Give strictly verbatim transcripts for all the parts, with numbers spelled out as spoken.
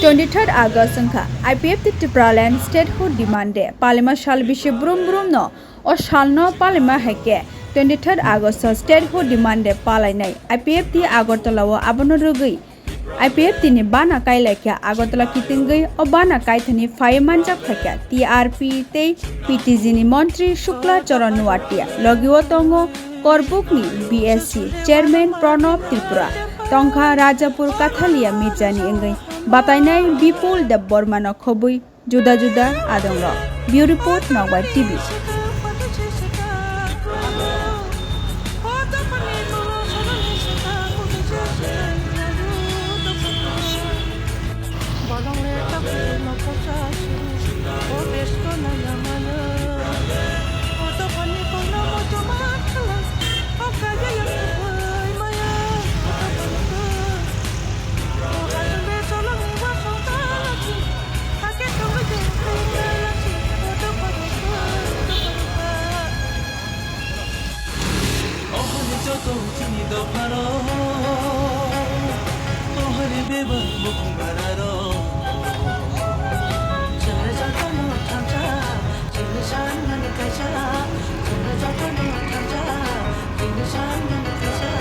Twenty-third August wngkha I P F T Tipraland Statehood Demand Day. Palima sal bisi brum brum no o salno palima hai khe twenty-third August o Statehood Demand Day palainai I P F T Agartala o. Abono rwgwi I P F T ni bana kai lai kha Agartala kitingwi. O bana kaithani phai manjak phai kha T R P tei P T G ni montri Shukla Charan Nuatia, logi o tongo Korbuk ni B S C chairman Pranab Tripura, tongkha Rajapur Kathalia Mirza ni wngwi batainai Bipul Debbarma no khobwi juda juda adongrok. Bureau Report, Nokbar T V. Ohoni joto chini dophano, ohoni bebak bukung bararo. Chwngno jotono thansa, chini sanmani kaisa. Chwngno jotono thansa, chini sanmani kaisa.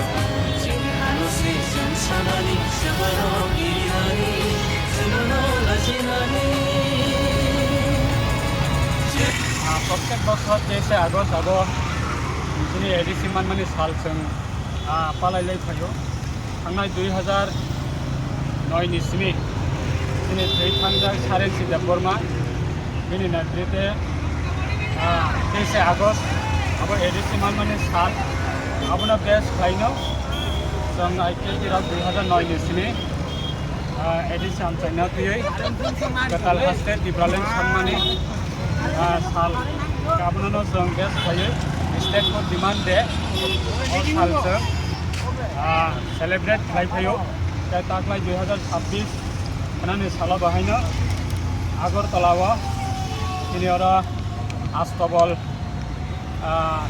Chini ano se chini samani, sebaro girinani, sebaro lajinani. Ah, prottek bosor teise August abo chini A D C manmani sal chwng, ah, palai lai phaio. Thangnai dui hazar noi ni simi chini thwi thangjak Sarensi Debbarma bini netrite, ah, teise August abo A D C manmani sal, abono base khlaino chwng I P F T rok dui hazar noi ni simi, ah, A D C amchaina twiwi kwtal haste Tipraland sanmani, ah, sal. Abono chwng base khlaiwi Statehood Demand Day o sal chwng, ah, celebrate khlai phaio. Tei taklai dui hazar sabbish khnani salo bahaino Agartala o chini oro Astabol, ah,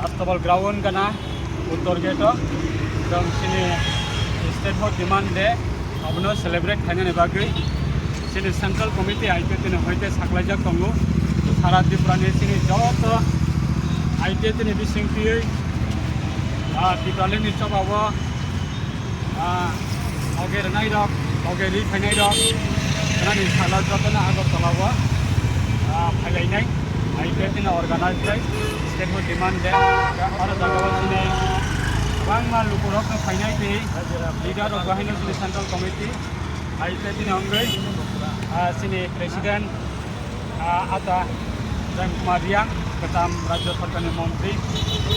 Astabol ground gana Uttor Gate o chwng chini Statehood Demand Day abono celebrate khainani bagwi chini Central Committee I P F T ni hoite saklaijak tongo. Sara Tripura ni chini joto I P F T ni bising twiwi, ah, Tipraland ni choba o, ah, loge rwnai rok, loge ri phainai rok, nani salo jotono Agartala o, ah, phailainai, I P F T ni organize bai, Statehood Demand Day, oro jaga o chini kwbangma lukurok no phainai tei leader rok bahaino chini Central Committee, I P F T ni wngwi, ah, chini President, ah, Ata Prem Kumar Reang, kwtam Rajya Sarkarni montri,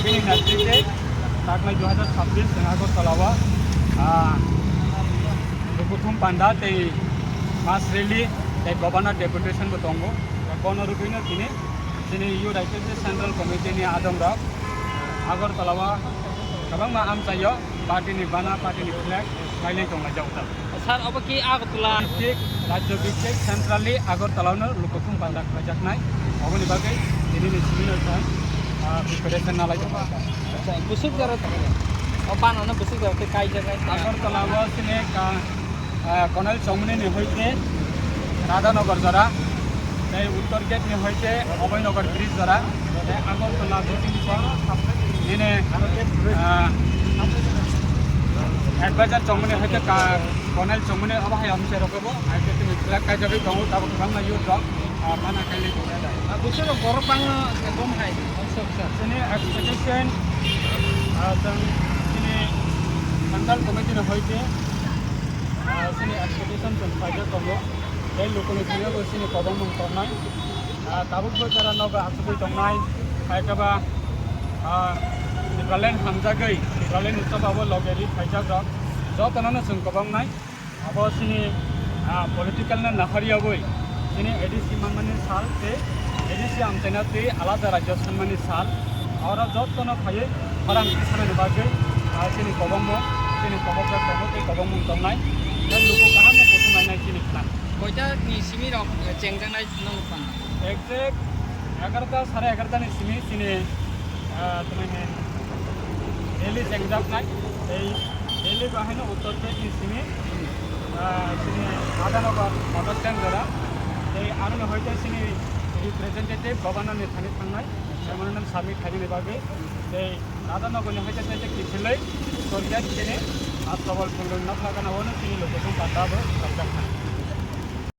bini netrite taklai dui hazar sabbish chwng Agartala o, ah, Lukuthum Panda tei mass rally tei Governor Deputation bo tongo. Bono rwgwino tini chini Youth I P F T Central Committee ni adongrok Agartala o kwbangma amchaio party ni bana, party ni flag kailai tonglaijak. Sir, obo ki Agartala? District, Rajya District, centrally Agartala no Lukuthum Panda khlaijaknai. Oboni bagwi tini ni simi no chwng, ah, preparation nalai tongo. Acha, bwswk jora, o bana no bwswk jora tei kaijaknai. Agartala o chini ka, ah, Konel Chongmani ni hoite Radhanagar jora. Tei Uttor Gate ni hoite Abhaynagar bridge jora. Tei Agartala bwswk nini, ah, advisor Chongmani hoite ka, Konel Chongmani abo hai amchai rok bo, hai khe tini flag kaijagwi tongo, tabuk kwbangma youth rok, ah, bana kailai tongo. Ah, bwswk rok borok bangma khe bom hai, bwswk sir. Chini expectation, ah, chwng chini central committee ni hoite, ah, chini expectation chwng khaijak tongo. Tei lukuni thani bo chini kobongmung tongnai. Ah, tabuk bo jora nogo achugwi tongnai, hai khe ba, ah, Tipraland hamjagwi, Tipraland utsabawo loge ri phaijak rok, jotono no chwng kobongnai. Abo chini, ah, political no nahariyawi, chini A D C manmani sal tei A D C amchaina tei alada rajyo sanmani sal. Oro jotono phaiwi khorang tisanani bagwi, ah, chini kobongmung, chini kobokjak tongo tei kobongmung tongnai. Tei luku kaham no kuthum lainai chini plan. Koita ni simi rok, eh, chengjaknai? Exact egarota, sare egarota ni simi chini, ah, tini rally chengjaknai. Tei rally bahaino Uttor Gate ni simi Ah, chini Radhanagar motor stand jora. Tei aroni hoite chini representative governor ni thani thangnai memorandum submit khainani bagwi. Tei Radhanagar ni hoite tei kiphilwi Torjak chini Astabal Phulung nokla gana wano chini location pata bo khaijak kha.